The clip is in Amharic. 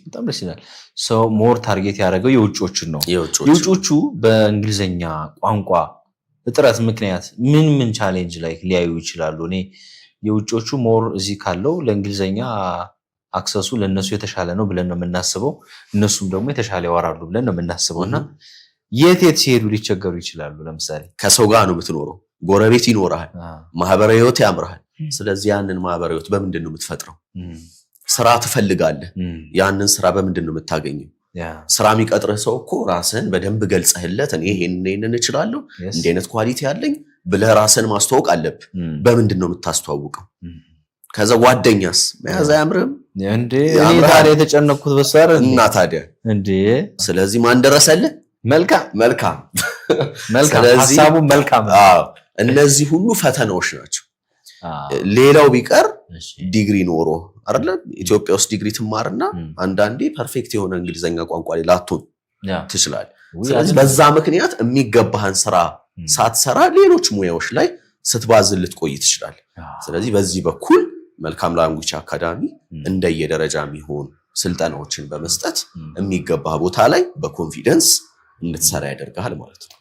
በጣም ደስ ይላል። So more target ያደረገው የውጮችን ነው። የውጮች። የውጮቹ በእንግሊዝኛ ቋንቋ እጥረት ምክንያት ምን ምን challenge ላይ ሊያዩ ይችላሉ? እኔ የውጮቹ more እዚህ ካለው ለእንግሊዝኛ access ኡ ለእነሱ የተሻለ ነው ብለን ነው የምናስበው። እነሱም ደግሞ የተሻለ ያወራሉ ብለን ነው የምናስበው። እና የት የት ሲሄዱ ሊቸገሩ ይችላሉ? ለምሳሌ? ከሰው ጋር ነው የምትኖረው። ጎረቤት ይኖርሃል፣ ማህበራዊ ህይወት ያምርሃል። ስለዚህ ያንን ማህበራዊ ህይወት በምንድን ነው የምትፈጥረው? ስራ ትፈልጋለህ። ያንን ስራ በምንድን ነው የምታገኘው? ስራ የሚቀጥርህ ሰው እኮ ራስህን በደንብ ገልጸህለት እኔ ይሄንን ይሄንን እችላለሁ፣ እንዲህ አይነት quality አለኝ ብለህ ራስህን ማስተዋወቅ አለብህ። በምንድን ነው የምታስተዋውቀው? ከዛ ጓደኛስ መያዝ አያምርህም? እንዴ፣ እኔ ያምራል። ታዲያ የተጨነቅኩት በሱ አይደል እንዴ? እና ታዲያ እንዴ። ስለዚህ ማን ደረሰልህ? መልካም። መልካም። መልካም። ሀሳቡ መልካም ነው። አዎ፣ እነዚህ ሁሉ ፈተናዎች ናቸው። ሌላው ቢቀር ዲግሪ ኖሮ አይደለ፣ ኢትዮጵያ ውስጥ ዲግሪ ትማርና አንዳንዴ perfect የሆነ እንግሊዘኛ ቋንቋ ላይ ላትሆን ትችላለህ። ስለዚህ በዛ ምክንያት የሚገባህን ስራ ሳትሰራ ሌሎች ሙያዎች ላይ ስትባዝን ልትቆይ ትችላለህ። ስለዚህ በዚህ በኩል መልካም Language Academy እንደየደረጃ የሚሆን ስልጠናዎችን በመስጠት የሚገባህ ቦታ ላይ በ confidence እንድትሰራ ያደርግሃል ማለት ነው።